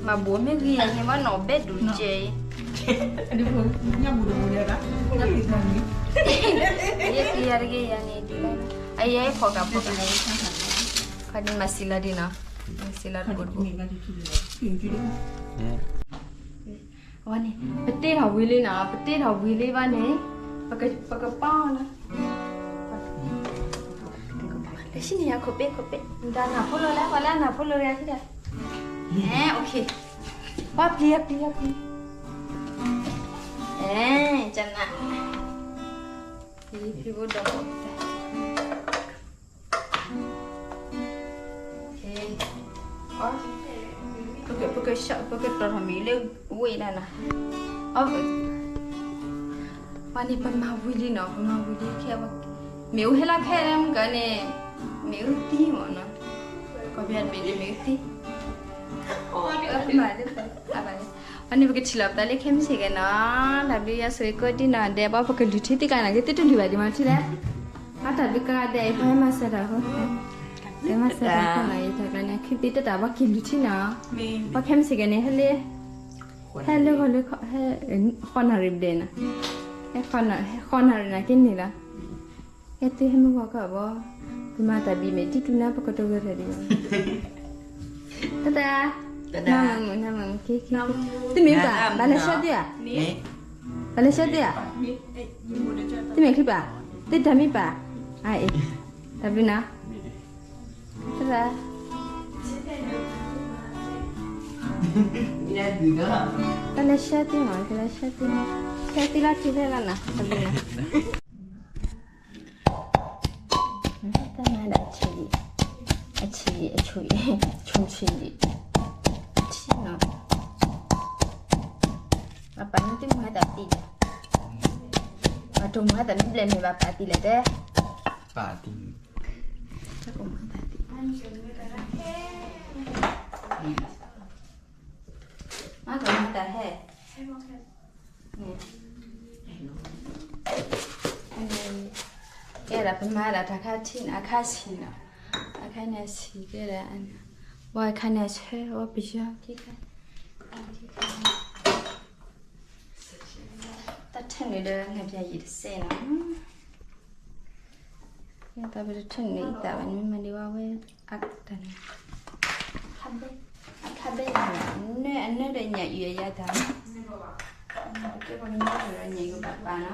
မၤဘိၣ်မ့ၢ်ဂ့ၤယၤန့ၣ် ဘၣ်နီၣ်ဘဲဒိၣ်ကဲအံၤ, ယဲက့ၤယၤတဂ့ၤယၤန့ၣ်ဒ်လဲၣ်, အယဲဖီၣ်ကးဖီၣ်ကး, ခီဒ်မၤစံးလီၤဒ်နီၤ, မၤစံးလီၤတဘိတဘိ ဝဲန့ၣ် ပတ့ထီၣ်ဝံၤလံနီၤ, ပတ့ထီၣ်ဝံၤလံဘၣ်န့ၣ်, ပကပီနီၤ, လၢဆံန့ၣ်ယခိၣ်ပ့ခိၣ်ပ့, ဒီးနၢ်ဖိလီၤလၢ ပှၤလၢအနၢ်ဖိလီၤတဂၤဟံၣ်ဒီး, အဲ OK, ပှၤပျံၤအပျံၤအပျံၤ, အဲ ကနၣ်, ဖံဖံဖိဒီး ပကတီၢ်ထီၣ်မ့ၢ်လၢဝ့ၢ်ဒၣ်နီၤ, ပှၤန့ၣ်ပမၤဝံၤလံနီၤ, ပမၤဝံၤလံခဲ, မ့ၣ်အူဟဲလီၤခဲလၢမုၢ်ကီၢ်န့ၣ်, မ့ၣ်အူသံမ့ၢ်နီၤ, ကီၢ်ပယီၤတဘ့ၣ်န့ၣ်မ့ၣ်အူသံ, ပှၤန့ၣ်ပကထံၣ်လီၤပသးလၢခဲမုၢ်ဆ့ၣ်ကဲနီၤ, တၢ်ဘျုးယွၤဆိၣ်ဂ့ၤကိးဒံနီၤ, ဒီးပှၤပကလုၢ်ထံသ့ၣ်ကျါနီၤ ကသ့တလုၢ်ဘၣ်ဒံးမၤထံလဲၣ်, အတၢ်ဘျုးကါဒဲး ပှၤဟဲမၤစၢၤတၢ်ဖိ, ကမၤစၢၤတၢ်ဖိနီၤ, ယတၢ်ကျါန့ၣ် ခံသ့တတၢ် ပှၤက့ၤလုၢ်ထံနီၤ, ပှၤခဲမုၢ်ဆ့ၣ်ကဲန့ၣ် ဟဲလၢ ဟဲလၢဂီၤလၢ ဃိးနၣ်ရံၣ်ဘျဲၣ်နီၤ, ဃိးနၣ်ရံၣ်န့ၣ်က့ၤန့ၣ်လီၤ, ဟဲတုၤဟဲမုၢ်ဂီၤခီဘီ, ပမၤတၢ်ဘံၣ်မ့ၢ်တံတူၢ်နၤ ပကတိၤဂဲၤထီၣ်ဒံးဘၣ်, တၢ်တၢ်, နမုာ်မုာ် နမုာ်မုာ် ခံခံ, သုမ့ၢ်ပၢ် ဘၣ်လဲၤဆှၢသုဧါ, ဘၣ်လဲၤဆှၢသုဧါ, သုမ့ၢ်ချံပၢ်, သုတၢ်မ့ၢ်ပၢ်, အအံၤ, တၢ်ဘျုးနီၤ, တၢ် တၢ်လဲၤဆှၢသုမး တၢ်လဲၤဆှၢသု, ဆှၢသုလၢထံဖဲလီၤနီၤ, တၢ်ဘျုးနီၤ, တၢ်မၤဒၣ်အဆံး, အဆံး အဆံး, ဆိဆံး, ထံနီၤ, အပၢ်န့ၣ်သုမၤတၢ်သံလဲၣ်, ပှၤတိၢ်မၤတၢ်မ့ၢ်ဘျဲၣ်မ့ၢ်ဘၣ်ပာ်သံလဲၣ်တဲ, ပာ်သံ, တၢ်ကိးမၤတၢ်သံ, မၤကိးမၤတၢ်ဟဲ, ကဲဒၣ်ပမၤဒၣ်တၢ်ခါထံန့ၣ် အခါဆံးနီၤ, အခါန့ၣ်ဆံးကဲဒၣ်, ဝဲခါန့ၣ်ဆၢ ဝဲပယီၤခံခါ, တၢ်ထၢနုာ်ဒီးနၢ်ပၠးယံာ်တစဲးနီၤ, တၢ်ပတထၢနုာ်အံၤသးဘၣ်န့ၣ် မၤဒံးဝဲဝဲ, အခါဘဲ, အခါဘဲန့ၣ်, အနၢဒီးညၣ်အံၤအယၤတၢ်, ကဲပှၤကညီဒီးညၣ်အံၤကဘၣ်ပာ်နီၤ.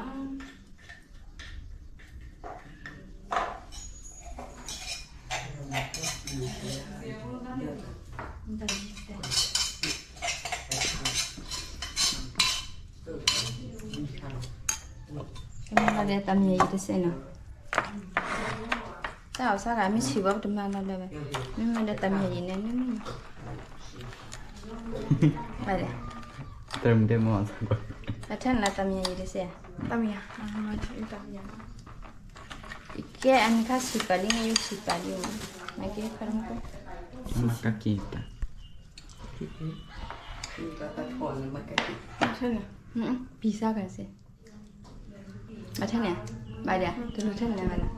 တမၤလီၤဒီး တမံၤယံၤတစဲးနီၤ, တၢ်အီၣ်ဆၣ်ဂၤ မ့ၢ်ဆံးဘၣ် ပတမၤလီၤလၢၤဘၣ်, မ့မ့ၢ်ဒီးတမံၤယံၤန့ၣ် မ့ၢ်မ့ၢ်နီၤ, ဘၣ်ဒီး တၢ်မ့ၢ်တဲမ့ၢ်အီၣ်ဆၣ်ဘၣ်, အထဲနၤတမံၤယံၤတစဲး, တမံၤယံၤ, ကဲ အနခါဆံးပာ်လံ နယူၢ်ဆံးပာ်လံမး, နကဲခါမ့ၢ်ကဲ, မၤကက့ၤတၢ်, ထဲနၤ, ပံၤစၢ်ကစဲး ဘၣ်ထဲန့ၣ်, ဘၣ်ဒီး တလိၣ်ထဲန့ၣ်ဘၣ်ဒီး,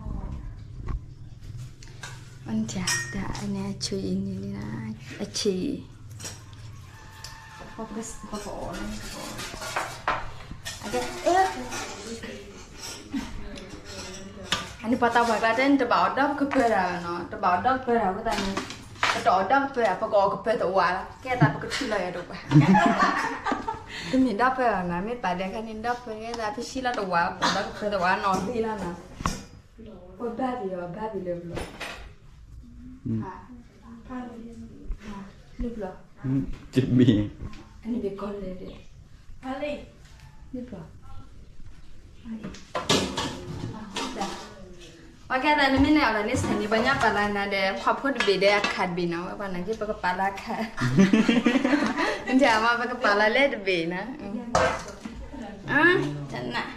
အနတၢ် တၢ်အန့ၣ်အဆံးအံၤန့ၣ်လံ, အဆံးအံၤ, အကဲ, အန့ၣ်ပှၤသးပှၢ်ကျါတဲန့ၣ် တဘၣ်အီၣ်ဒီကပၢၢ်တၢ်နီၤ, တဘၣ်အီၣ်ဒီကပၢၢ်တၢ်အဃိသတးန့ၣ်, ပတအီၣ်ဒီကပၢၢ်တၢ် ပကအီၣ်ကပၢၢ်သဝးလီၤ, ကဲသးပကထံၣ်လီၤယၤတပှၢ် တမ့ၢ်ဒီဖၢၣ်အီၤနီၤ, မ့ၢ်ပာ်ဒဲးခါန့ၣ် ဒီဖၢၣ်ကဲသး ပဆံလီၤတဝး ပဒီကပၢၢ်သဝးနီၤသ့လီၤနီၤ, ပဘၣ်ပယီၤဘၣ်ပလၢပျီ, လၢပျီ, တမ့ၢ်, အန့ၣ်ပကီၢ်လဲၣ်ဒီး, လၢပျီ ပှၤကဲသးန့ၣ်မ့ၢ်န့ၣ် အီၤလၢန့ၣ်ဆဲးန့ၣ် ပှၤညီပာ်လီၤနၤဒီး ခွါဖိတဘ့ၣ်ဒီးအခးတဘ့ၣ်နီၤ, ဝဲပှၤနာ်က့ ပကပာ်လီၤအခး, မ့ၢ်မ့ၢ်ပကပာ်လီၤလၢတဘ့ၣ်နီၤ, တနၢ်,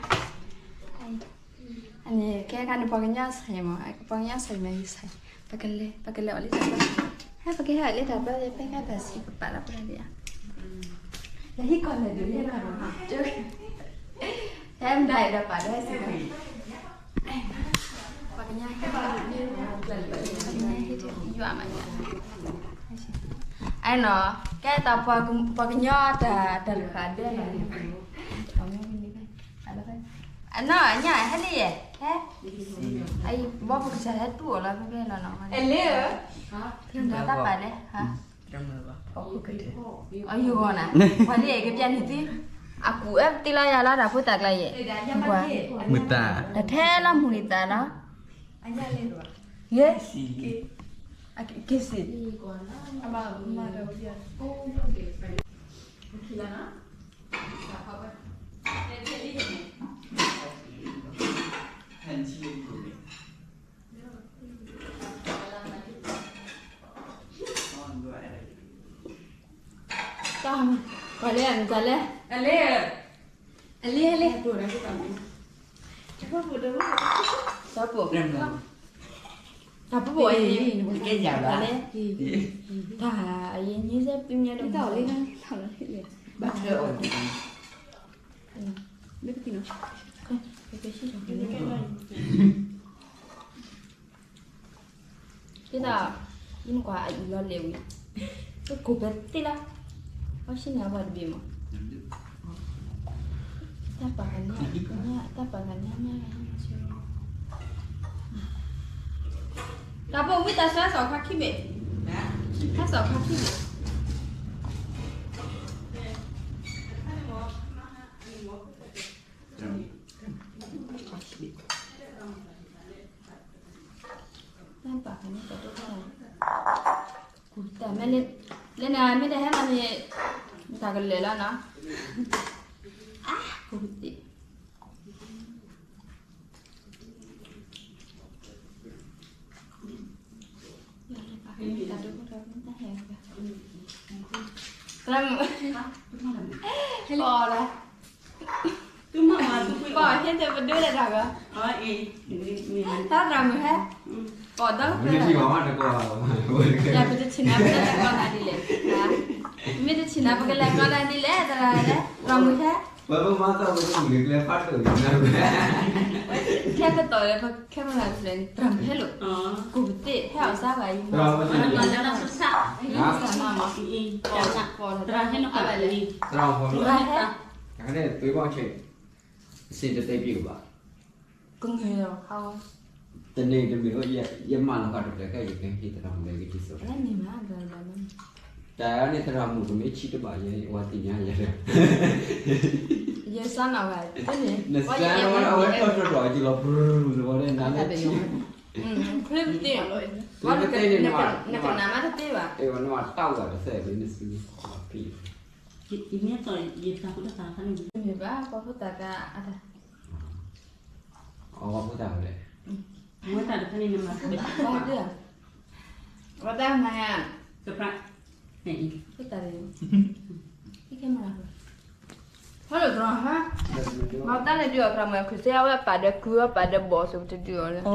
အန့ၣ်ကဲခါန့ၣ် ပှၤကညီဆဲးမး, ပှၤကညီဆဲးမး ယဆဲး, ပကလဲၤ ပကလဲၤအီၣ်လၢတၢ်ဘျီ, ဟဲ ပကဟဲအီၣ်လၢတၢ်ဘျီ ဖဲခါတၢ်စံးပပာ်လီၤပှၤဒံးဧါ, လၢဟံၣ်ကီၢ်လဲၣ်ဒုး ဟဲမၤဒီးပာ်ဒီးစံး, ပှၤကညီဟဲ ပှၤကညီဟဲယွၤမး, အဲၣ်နီၤ, ကဲတၢ်ပှၤကညီတၢ်တၢ်တဃာ်ဒဲးနီၤ, အနီၢ်အညၣ်ဟဲလံယဲၢ်, ဟဲ, ဘီပကစၢ်ဟဲတူၢ်အီၤလီၤဖဲဖဲလီၤနီၤ, လၢတၢ်ပာ်လဲၣ်, အယိၤဂီၤနၤ, ပှၤလၢအဲၣ်ကပျၢ်န့ၣ်သု, အကူၣ်အၢပတ့လီၤယၤလီၤ တၢ်ဖိသၣ်ကျါယဲၢ်, မုာ်သး, တၢ်ထဲလီၤမုာ်နံၤသးလီၤ, ယဲၢ်, က့ၤစံး, တၢ်, ပှၤလဲၣ် မုာ်သးလဲၣ်, အလဲၣ်, အလဲၣ်, အလဲၣ်, တၢ်ဖိ, တၢ်ဖိအံၤ, ကဲယၤဘၣ်လဲၣ်, တၢ်အံၤ ညံစဲပညဲဒီး ဘၣ်ထွဲအီၤ, မ့ၢ်ပတံၤနီၤ, ကဲသး, ယနကွၢ်အအံၤလီၤလဲၤဝံၤ, ပကိးပသ့လီၤ, အီၣ်ဆံၣ်န့ၣ်အပှၤတဘ့ၣ်မး, တၢ်ပာ်ခါန့ၣ်, တၢ်ပာ်ခါန့ၣ်မ့ၢ်, တၢ်ပာ်ဝံၣ်တၢ်ဆၢစီၤခါခံဘ့ၣ်, တၢ်စီၤခါခံဘ့ၣ် တၢ်ပာ်ခါန့ၣ် တၢ်တိၢ်တၢ်, တၢ်မ့ၢ်လၢ, လၢနမ့ၢ်တဟဲမၤန့ၣ်, တၢ်ကလဲၤလီၤနီၤ, အါ, ကိးပသ့, တၢ်မုာ်, ဟဲလီၤ, ပှၤဟဲတဲပဒိလၢတၢ်ဂၤ, တၢ်ရၤမုာ်ဟဲ, ပှၤဒီး, ယၤပတဆံးနၤ ပကလဲၤကီနၤဒ်လဲၣ်, မ့ၢ်တဆံးနၤ ပကလဲၤကီနၤဒ်လဲၣ် တရၤလဲၣ်, ရၤမုာ်ဟဲ, ပမၤသးဝဲတမုာ်လၢကျဲဖးဒိၣ်န့ၣ်, ခဲပတီၢ်လၢပခဲမုာ်လၢကျဲန့ၣ် တရၤမုာ်ဟဲလိာ်, ကိးပသ့ ဟဲအီၣ်စၢ်ဝဲအံၤ, တရၤမုာ်ဟဲ, တရၤဟဲ, တရၤဟဲ, စံးတတဲပြစ်ကဘၣ်, ကငဲၤလီၤ, တန့ၢ်တမ့ၢ်, ယမၢလီၤဃာ်တဖျၢၣ်ခဲ ယကဟ့ၣ်သရၣ်မုၣ်လၢကဒ်သိး, တၢ်န့ၣ်သရၣ်မုၣ်ကမ့ၢ်ဆံးတဘၣ်ယဲ ဝဲသ့ၣ်ညါယဲ, ယစၢ်နၤဝဲ, နစၢ်နၤဝဲ အဝဲထီၣ်ထီၣ်ထီၣ်အကလီၤ, နဝဲနၤလၢဆံး, ဖဲပသ့ၣ်လီၤ နကနၣ်မးတသ့ဘၣ်. နမၤတၢ်ဝဲတသ့လံ နစုဖံး. ယမ့ၢ်သီးယတၢ်ဖိတၢ်သးခါန့ၣ် မ့ၢ်ဘၣ် ပှၤဖိသၣ်ကါအတၢ် အဝဲဖိသၣ်ဝဲလဲၣ်. ဝဲတၢ်တခါန့ၣ် နမၤတဘၣ်. ဝဲတၢ်မၤယၤ surprise ဖိသၣ်န့ၣ် ဟဲမၤ ဟဲလီၤတြီၤဟါ, မၤတၢ်လဲၤဒုးအီၤ သရၣ်မုၣ် ခရံာ်စ့အဝဲအပာ်ဒီးကုၢ်အီၤ ပာ်ဒီးဘီၣ်အီၤ တဒုးအီၤလၢ အီၤ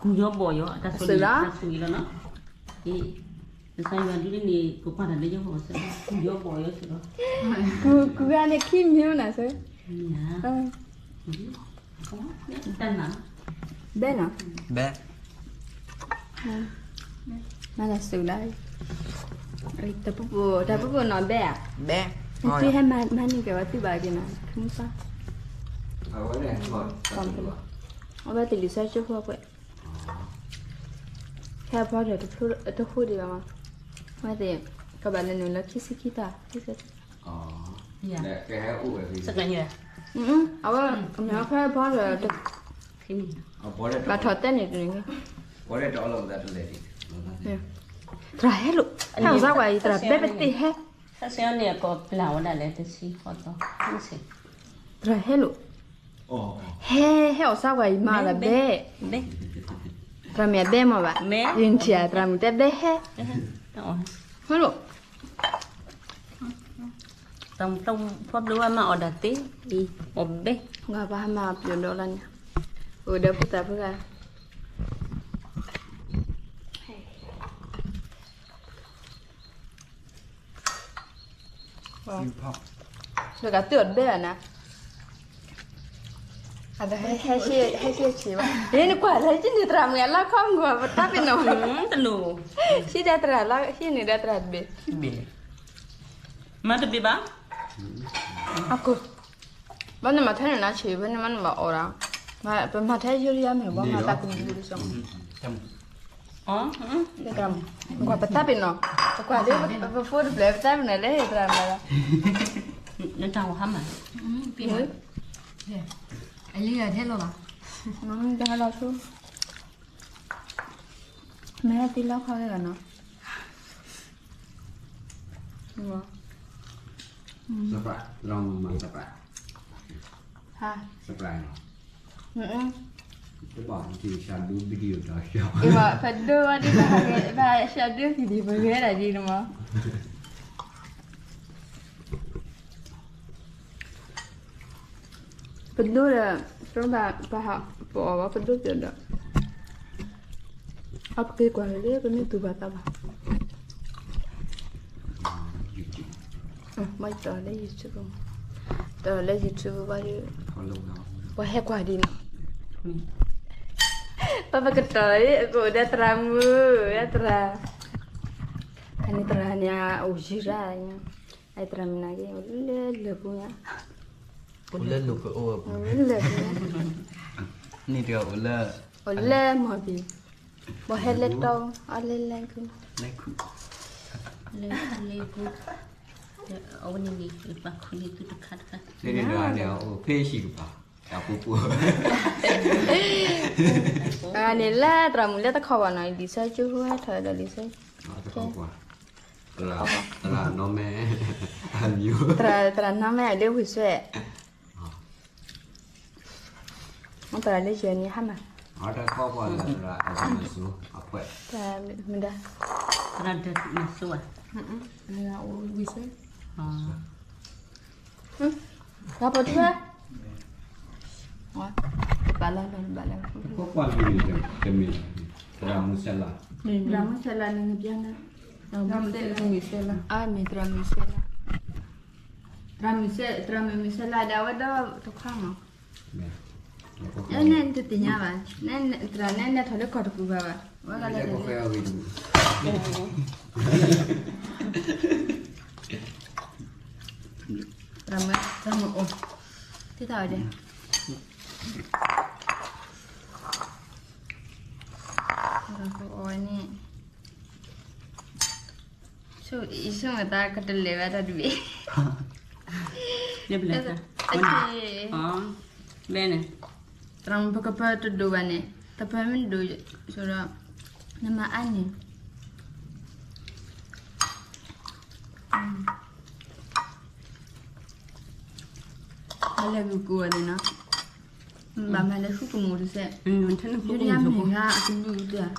ကုၢ်ယီဘီၣ်ယီ အတၢ်ဆိၣ်ဂ့ၤလီၤနီၤ, ကစၢ်ယွၤဒုးန့ၣ် ကကွၢ်တၢ်လၢယဂီၢ်စ့ၢ်ကီး ကုၢ်ယီဘီၣ်ယီစ့ၢ်ကီး, ကုၢ်ဂၤန့ၣ်ခံမံၤနၤစ့ၢ်, မ့ၢ်ဧါ တၢ်နၤ ဘဲနီၤ ဘဲ မၤလၢစူၤလၢ တၢ်ပူၤပူၤ တၢ်ပူၤပူၤနီၤဘဲဧါ, ဘဲ တုၤဟဲမၤန့ၢ်က့ၤဝဲသုဘၣ်က့ၤနီၤ ခမုၢ်သၣ်, အဝဲတလံၤဆၢကၠိဖိအကွဲး, ဟဲဖီဒီးတဃိဒံးဘၣ်မး, ဝဲသ့ၣ် ကဘၣ်လဲၤနုာ်လၢခံဆံခံတၢ် ခံဆံ အဝဲ မ့ၢ်ဖဲဖီဒီး ဘၣ်ထီၣ်တဲန့ၣ်တန့ၣ်, သရၣ်ဟဲလိာ် ဟဲအီၣ်စၢ်ကွၢ်အံၤ သရၣ်ဘဲပသ့ၣ်ဟဲ, သရၣ်ဟဲလိာ် ဟဲ ဟဲအီၣ်စၢ်ကွၢ်အံၤမးလၢဘဲ, သရၣ်မ့ၢ်အဘဲမ့ၢ်ဘၣ်, ယနထံၣ်သရၣ်မုၣ်တဲဘဲဟဲ, ဟဲလိာ် တၢ်ဖီဘျိဝဲမၤအီၣ်ဒၣ်သ့, အီၣ်ဘဲ, ပှၤဟးမၤအီၣ်ပျိၢ်ဒီးလီၤန့ၣ်, အိၣ်ဒီးဖိသၣ်ဖိဂၤ, တဂၤတုၤအီၣ်ဘဲဘၣ်နၤ, အဟဲဟဲဆ့ဆ့ဘၣ်, နကွၢ်လၢဟံၣ်န့ၣ်သရၣ်မုၣ်အလီၢ်ခီမုၢ် ပတၢ်ပ့ၤနီၣ်, တလိၣ်, ဟံၣ်ဒီးသရၣ်လီၤ ဟံၣ်န့ၣ်ဒီးသရၣ်တဘ့ၣ်, မၤတဘ့ၣ်ဘၣ်, အကိၢ်, ဘၣ်နမၤထဲန့ၣ်နၤဆံး ဖဲန့ၣ်မးနဘၣ်အီၣ်ဒီး, ပမၤထဲယိယီမ့ၢ်ဘၣ်မၤတၢ်ကမံၤဒ်သိး ကွၢ်ပတၢ်ပ့ၤနီၣ်, ပကွၢ်လၢပဖိတဖျၢၣ် ပတၢ်ပ့ၤနီၣ်လၢသရၣ်မၤလီၤ, နတၢ်ဝဲဟါမး, အလံဂၤထဲလီၤဘၣ်, တၢ်လီၤဆူ, မ့ၢ်ဟဲသံလီခီဂ့ၤဂၤနီၤ, သရၣ်, သရၣ်မုၣ်မၤသရၣ်, ဟါ, သရၣ်နီၤ, တဘၣ် ဖဒိဝဲဒ်ဘၣ် ဖဒိ video ပဂဲၤဒၣ်ဒ်န့ၣ်မး, ပဒိၣ်ဒီး ပဘၣ်ပဟးပအီၣ်ဝဲပဒိၣ်ပျိၢ်ဒီး အပက့ၤကွၢ်လၢပမ့ၢ်သူၣ်ဘၣ်သးဘၣ်, ဘၣ်တီၢ်လၢ YouTube, တီၢ်လၢ YouTube ဘၣ်ဒီး ပှၤဟဲကွၢ်ဒ်နီၤ, ပပကတီၢ်လၢအကအိၣ်ဒီးသရၣ်မုၣ် သရၣ်, အန့ၣ်သရၣ်န့ၣ် အိၣ်ယံၤရၣ်, အသရၣ်မုၣ်နာ်က့ အိၣ်လၢလၢၢ်ပူၤညါ, အိၣ်လၢလၢၢ်ပူၤ, န့ၣ်တဂၤအိၣ်လၢ, အိၣ်လၢမီၢ်ဘံၣ်, ပှၤဟဲလဲၤတီ, အလဲၤလဲၤခု, လဲၤခု, လဲၤလဲၤခု, အဝဲန့ၣ်န့ၣ် ပာ်ခူန့ၣ်သုတခါတခါ, ဖဲဟံၣ်ကပၤ, တၢ်ပူၤပူၤ, အန့ၣ်လၢသရၣ်မုၣ်လၢတခီဘၣ်နီၤ လံာ်ဆၢကၠိဟဲထီၣ်ဒီးလံာ်ဆၢ, တၢ်နီၢ်မဲ, သရၣ်နီၢ်မဲအဒ့ဝံၤစွဲ, သရၣ်လၢယဲၢ်န့ၣ်ဟါမး, မ့ၢ်ဒၣ်, သရၣ်မၤစိဧါ, ဝံၤစွဲ, သရၣ်ပထူဧါ, ပာ်လီၤလီၤဘၣ်လီၤ, သရၣ်မုၣ်စဲလါ, သရၣ်မုၣ်စဲလါန့ၣ် သရၣ်မုၣ်စဲလါ, အမ့ၢ်သရၣ်မုၣ်စဲလါ, သရၣ်မုၣ်စဲ, သရၣ်မုၣ်မုၣ်စဲလါဒီးအဝဲဒီးတခွါမး, နဲနတသ့ၣ်ညါဘၣ်, သရၣ်နဲနဲထီၣ်လၢကီၢ်တပူၤဘၣ်ဘၣ်, ဝဲဂၤလဲၤတသ့ သရၣ်မုၣ်, သရၣ်မုၣ်အိၣ်, ထံၣ်တၢ်ဝဲဒၣ်, သရၣ်မုၣ်အိၣ်ဝဲန့ၣ်, ယဆိကမိၣ်သးကတလဲၤဘၣ် တၢ်တဘ့ၣ်, ဘဲန့ၣ်, သရၣ်မုၣ်ပကပၢတဒိၣ်ဘၣ်န့ၣ်, တပၢမ့ၢ်တဒိၣ်, ဆိဒီး, နမၤအါန့ၣ်, ဘၣ်လဲၤဂုာ်ကိးဝဲန့ၣ်နီၤ, ဘၣ်မၤလဲၤဃုကမူၣ်တစဲး, ယိယါမ့ၢ်ဂၤအကလုၢ်တၢ်,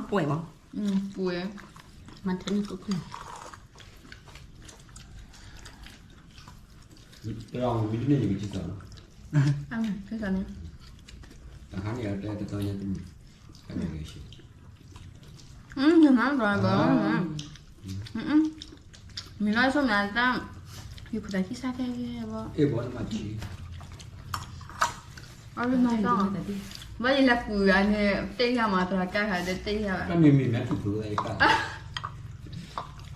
ပှဲၤဘၣ်, ပှဲၤ, မၤထဲန့ၣ်ဃုကမူၣ် တမံၤတန့ၢ်ယကစံးစးလီၤ, တခါန့ၣ်အတဲတတီညါတမံၤ, နမၤဘၣ်ဘၣ်, မ့ၢ်လီၤဆိမးတၢ်, ယခိၣ်သးခံစါခဲဘၣ်, အဲၣ်ဘီနမၤထံ, အမၤ, ဘၣ်ယလဲၤကွံာ်ဂၤန့ၣ် တ့ၢ်ယၤမး သရၣ်ကါဂၤဒီးတ့ၢ်ယၤဘၣ်, မ့မ့ၢ်မ့ၢ်ထူၣ်ဖျိးသးယကါ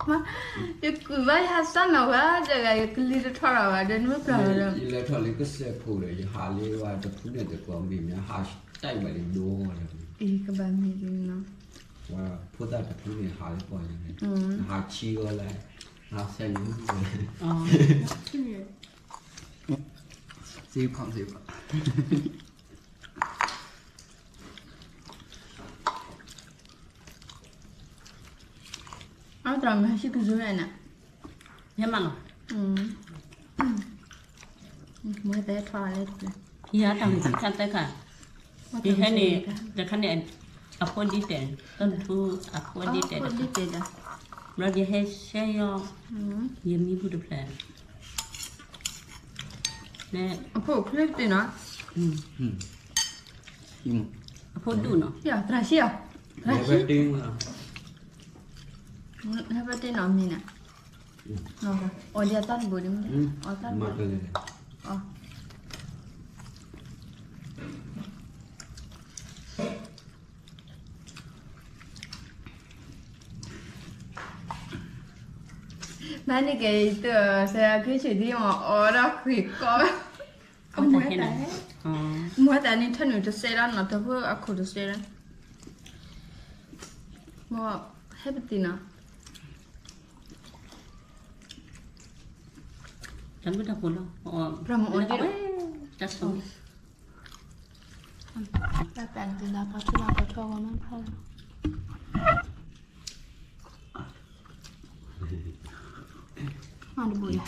ယကွံာ်ဘၣ်ယဟးစၢ်နီၤဝဲဒီး ယကလံၤတထီၣ်ရၤဘၣ်ဒီး နမ့ၢ်ပျၢ်လီၤဒီး ယလဲၤထီၣ်လၢကစၢၢ်ခိၣ်ဒီး ယဟးလၢဝဲတဖုန့ၣ်တကိး မ့ၢ်မ့ၢ်ဟးတၢ်ဘၣ်လံဒိဒီး, အံၤကဘၣ်မ့ၢ်လံနီၤ, ဖိသၣ်တဖုန့ၣ်ဟးလၢပှၤန့ၣ်, ဟးဆံဂီၤလဲၣ်, ဟးဆဲးလံ, စ့ဖီစ့ဖီ အတၢ်မၤဟံၣ်ကစူၤန့ၣ်, ဟဲမးလီၤ, မ့ၢ်တဲထီၣ်လဲၣ်, ယၤတၢ်မၤသံခါသၢခါ, ယဟဲန့ၣ်, တခါန့ၣ်, အဖိဒံတဲာ်, တၢ်ထူအဖိဒံတဲာ်, ဘျီယဟဲဆဲးယီၤ, ယမံပူၤတဖျၢၣ်, အဖိချ့တ့ၢ်နီၤ, အဖိဒူၣ်နီၤ, သရၣ်ဆံးအီၤ, သရၣ်ဆံး, ဟဲပတဲနီၤမံၤန့ၣ်, အီၣ်ဒ်အတၢ်တဘိဒ်မ့ၢ်, အီၣ်တၢ်တဘိ, မ့ၢ်န့ၣ်က့ၤတၢ် စဲးခရံာ်ဆူၣ်ဒ်မ့ၢ်အီၣ်ဒီးဃ့ၢ်ကီး, အမူဝဲတၢ်န့ၣ် ထၢနုာ်တစဲးလီၤနီၤ တၢ်ဖိအခိၣ်တစဲးလီၤ, မ့ၢ်ဟဲပတံၤနီၤ, တၢ်မုၢ်တၢ်ဖိလီၤ, ပြၢ်မ့ၢ်အီၣ်ဒ်, တၢ်ဆိ, တၢ်ပျၢ်န့ၣ် တလါပှၤထူလါပှၤထီၣ်ဂီၤမးဖးလီၤ, မ့ၢ်တဘိယၤ,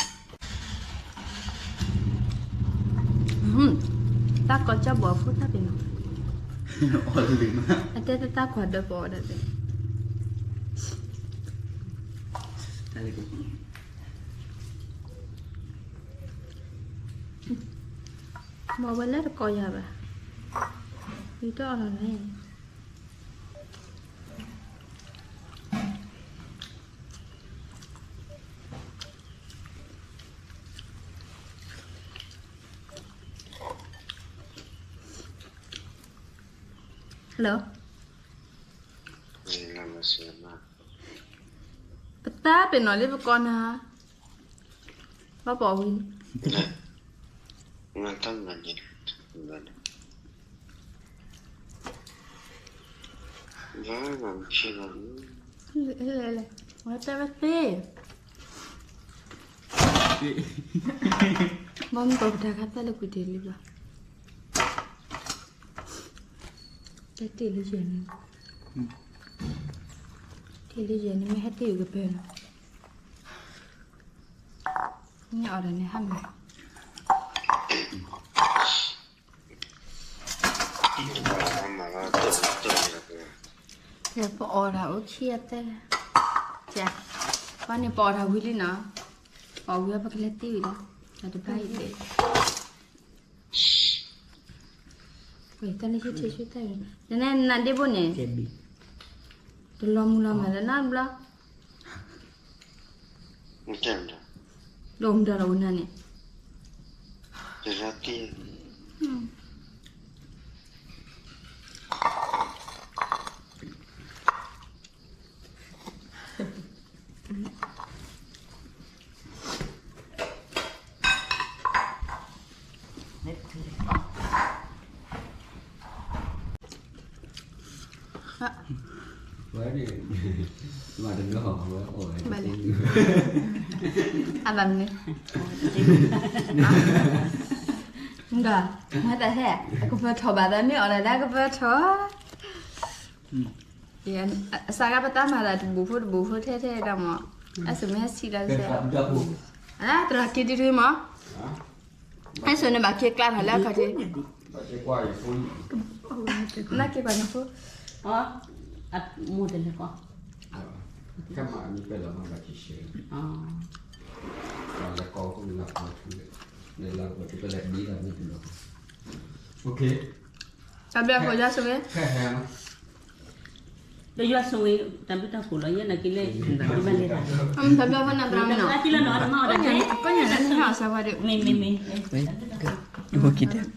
တၢ်ကီၢ်ကၠီဘီၣ်ဖိတၢ်ပ့ၤနီၤ, အတဲတၢ်ကွၢ်ဒီးပအီၣ်ဒၣ်တဲ, မ့ၢ်ဝဲလၢတကိးယၤဘၣ်, ယတအီၣ်လီၤန့ၣ် Hello, ပတၢ်ပ့ၤနီၣ်လၢပကိးနၤ, ဘၣ်ပိာ်ဝံၤလံ, ဝဲတဲဝဲသ့, ဘၣ်မနုၤပကတဲခါသၣ်လၢကွံာ်တ့ၢ်လံဘၣ်, တ့ၢ်လံယဲၢ်န့ၣ်, တ့ၢ်လံယဲၢ်န့ၣ် မ့ၢ်ဟဲတ့ၢ်ကပၢၢ်နီၤ, မ့ၢ်အီၣ်ဒီးန့ၣ်ဟါမၢ် ပအီၣ်တၢ်အိၣ်ခံအတဲ, ပှၤန့ၣ်ပအီၣ်တၢ်ဝံၤလံနီၤ, ပအီၣ်ဝံၤပကလဲၤတ့ၢ်ဝံၤလီၤ, တၢ်တဘၣ်အံၤတဲ, တၢ်လၢယထံၣ်ဆူတၢ်အံၤ, နနဲနၤဒ့ဘိန့ၣ်, တလီၤမုၢ်လီၤမၢ်လၢနဘျီ ဒိၣ်မတၤလီၤဝဲနၤန့ၣ်, ဝဲန့ၣ်, မၤတနီၤဝဲအီၣ်ဝဲ, အဘၣ်မနုၤ, ဒီး, မၤတၢ်ဟဲ, အကပၢၢ်ထီၣ်ဘၣ်သးမ့ၢ်အီၣ်လၢဒၣ်ကပၢၢ်ထီၣ်, အစးဂၤပတၢ်မၤသးတဘူးဖိတဘူးဖိထဲထဲဒၣ်မး, အစမ့ၢ်ဟဲဆံးလီၤစဲး, အသရၣ်က့ၤတံၤတဂ့ၤမး, အဲၣ်စိန့ၣ်ဘၣ်က့ၤကျါထီၣ်လၢအခီၣ်ထံး, နက့ၤကွၢ်နဖိ, မိၢ်တလဲၤကွၢ်, တၢ်ဘျုးအဃိယွၤဆိၣ်ဂ့ၤ, ဒီးယွၤဆိၣ်ဂ့ၤ တၢ်ဘျုးတၢ်ဖှိၣ်လီၤ ယဲနာ်က့ၤလၢ တၢ်ဘျုးဖးန့ၣ်သရၣ်မုၣ်နီၤ, ကလၢနီၤ မ့ၢ်အီၤစၢၤဝဲဒၣ်, မ့ၢ်မ့ၢ်မ့ၢ်, တၢ်ကီၢ်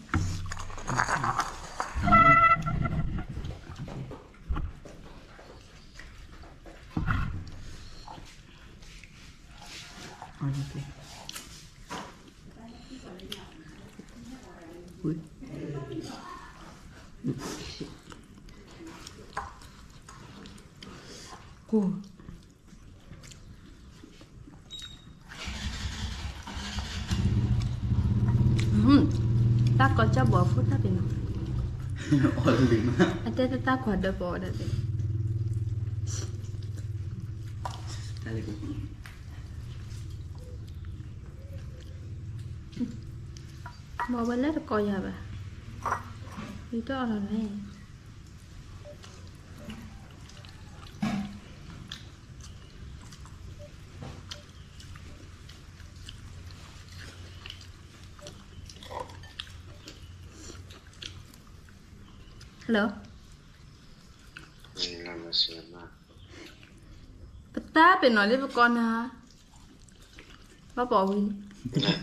ကၠီဘီဖိတၢ်ပ့ၤနီၤ, အတဲတၢ်ခွါဒီးပအီၣ်ဒၣ်တဲ, မ့ၢ်ဝဲလၢတကိးယၤဘၣ်, ယတအီၣ်လီၤလဲၣ်. Hello, ပတၢ်ပ့ၤနီၣ်လၢပကိးနၤ, ဘၣ်ပိာ်ဝံၤန့ၣ်,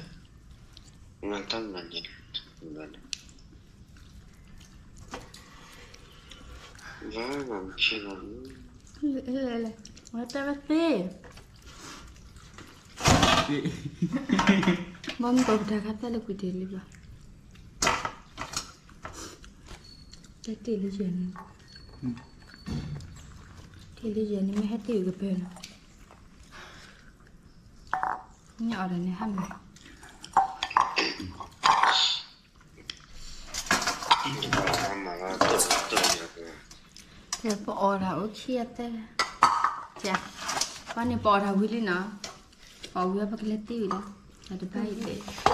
ဝဲတဲဝဲသ့, ဘၣ်မ့ၢ်ပှၤပတၢ်ခါတၢ်လၢကွံာ်တ့ၢ်လံဘၣ်, တၢ်တ့ၢ်လၢယဲၢ်န့ၣ်, တ့ၢ်လၢယဲၢ်န့ၣ် မ့ၢ်ဟဲတ့ၢ်ကပၢၢ်နီၤ, မ့ၢ်အီၣ်ဒီးန့ၣ်ဟါမး, ပအီၣ်တၢ်အိၣ်ခံအတဲ, ပှၤန့ၣ်ပအီၣ်တၢ်ဝံၤလံနီၤ, ပအီၣ်ဝံၤပကလဲၤတ့ၢ်ဝံၤလီၤ, တၢ်တဘၣ်အံၤတဲ တၢ်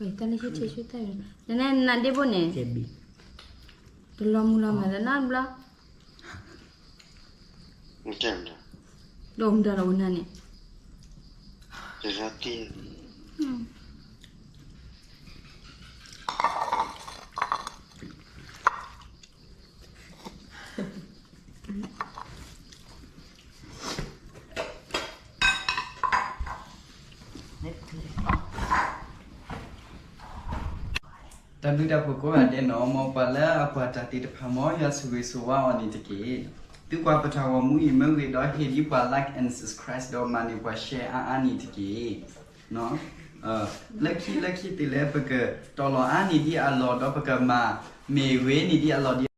လၢယထံၣ်ဆူတၢ်, နနဒ့ဘိန့ၣ်, တလီၤမုၢ်လီၤမၢ်လၢနဘျီ, ဒိၣ်မတၤလီၤဝဲနၤန့ၣ်, တၢ်ဘျုးတၢ်ဖှိၣ်ကိးဂၤဒဲးနီၤ, မ်ပှၤလၢအကွၢ်တၢ်သ့ၣ်တဖၣ် မ်ယွၤဆိၣ်ဂ့ၤဆိၣ်ဝါအီၤန့ၣ်တက့ၢ်. သုကွၢ်ပတၢ်ဂီၤမူအံၤ မ့ၢ်ဂ့ၤဒီးဟ့ၣ်ဒံးပှၤ like and subscribe ဒီးမၤန့ၢ်ပှၤ share အါအါန့ၣ်တက့ၢ်. လၢခံလၢခံတုၤလၢပကတီၤလီၤအါန့ၢ်ဒံးအလီၢ် ဒီးပကမၤမ့ၢ်ဂ့ၤန့ၢ်ဒံးအလီၢ်ဒံး